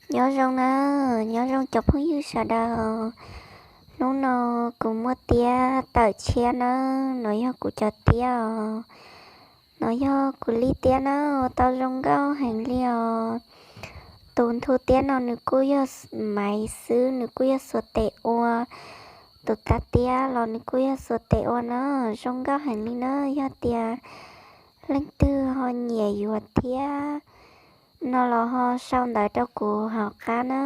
Nyob zoo na, nyob zoo cov phooj ywg sawv daws. Hnub no kuv muaj tiab tawm tshiab na, no yog kuv cov tiab os. No yog kuv li tiab na, ua tau zoo nkauj heev li os. Tus nthu tiab no nws kuj yog maiv xwb, nws kuj yog xuas tes ua. Tus tav tiab los nws kuj yog xuas tes ua na, zoo nkauj heev li na. Yog tias leej twg ho nyiam yuav thiab no los ho sau ntawv rau kuv hauv qab na.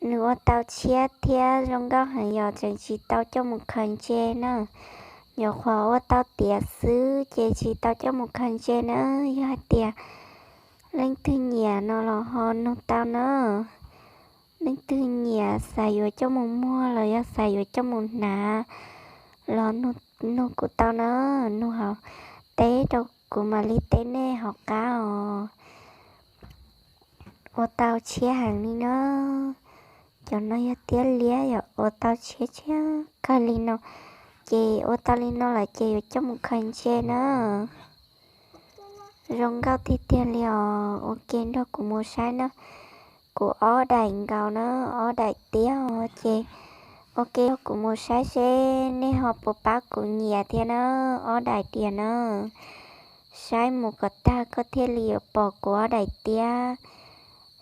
Nws ua tau tshiab thiab zoo nkauj heev yom, tseem tsis tau coj mus khaws ntse na. Nyuam qhuav ua tau tiav xwb ces tsis tau coj mus khaws ntse na. Yog hais tias leej twg nyiam no los ho nug tau na. Leej twg nyiam xav yuav coj mus muag los yog xav yuav coj mus hnav los nug kuv tau na, nug hauv teb rau kuv mam li teb nej hauv qab os. Ua tau tshiab heev li na. Cov no yog tiab liab yom, ua tau tshiab tshiab kawg li no. Ces ua tau li no lawm ces yuav coj mus khaws ntse na. Zoo nkauj tiag tiag li os. Ua ke nrog kuv mus saib na. Kuv ob daim nkaus na, ob daim tiab os ces ua ke nrog kuv mus saib seb nej ho puas pab kuv nyiam thiab na, ob daim diav na. Saib mus kom tag koj thiaj li yuav pom kuv ob daim tiab,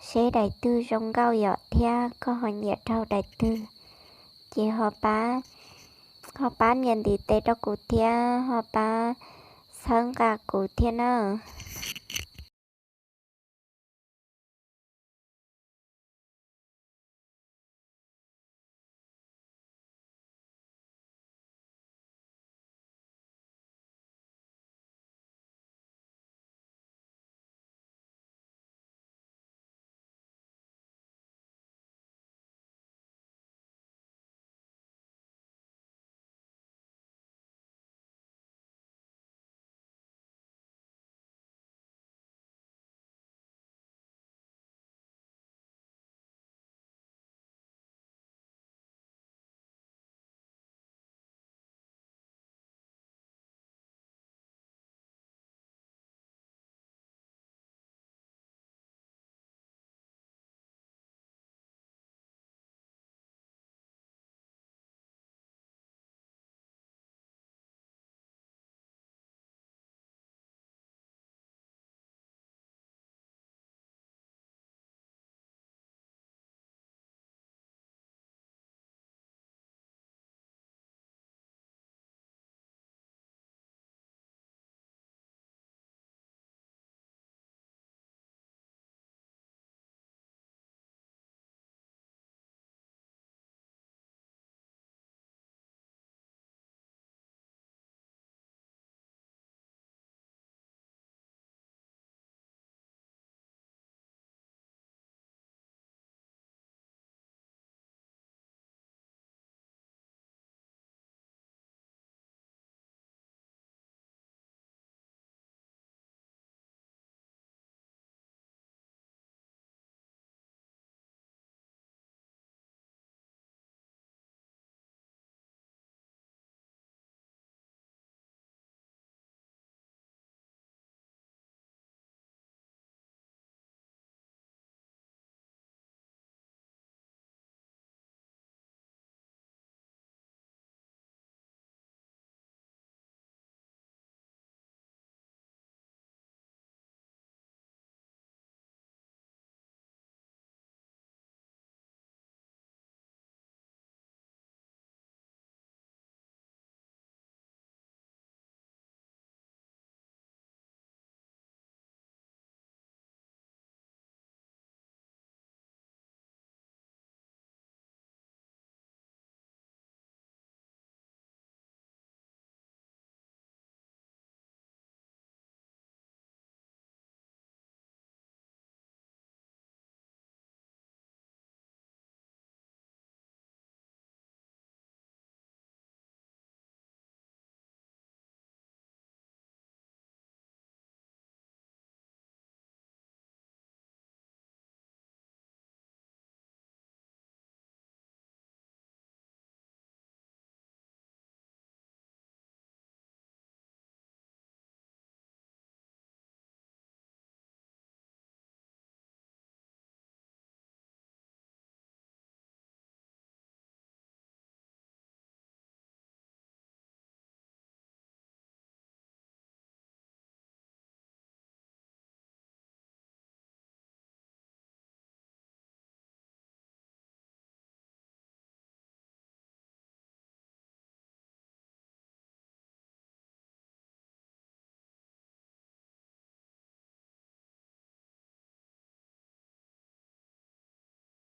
seb daim twg zoo nkauj yom thiab koj ho nyiam rau daim twg. Ces ho pab, ho pab nias ntiv tes rau kuv thiab ho pab txhawb nqa kuv thiab na.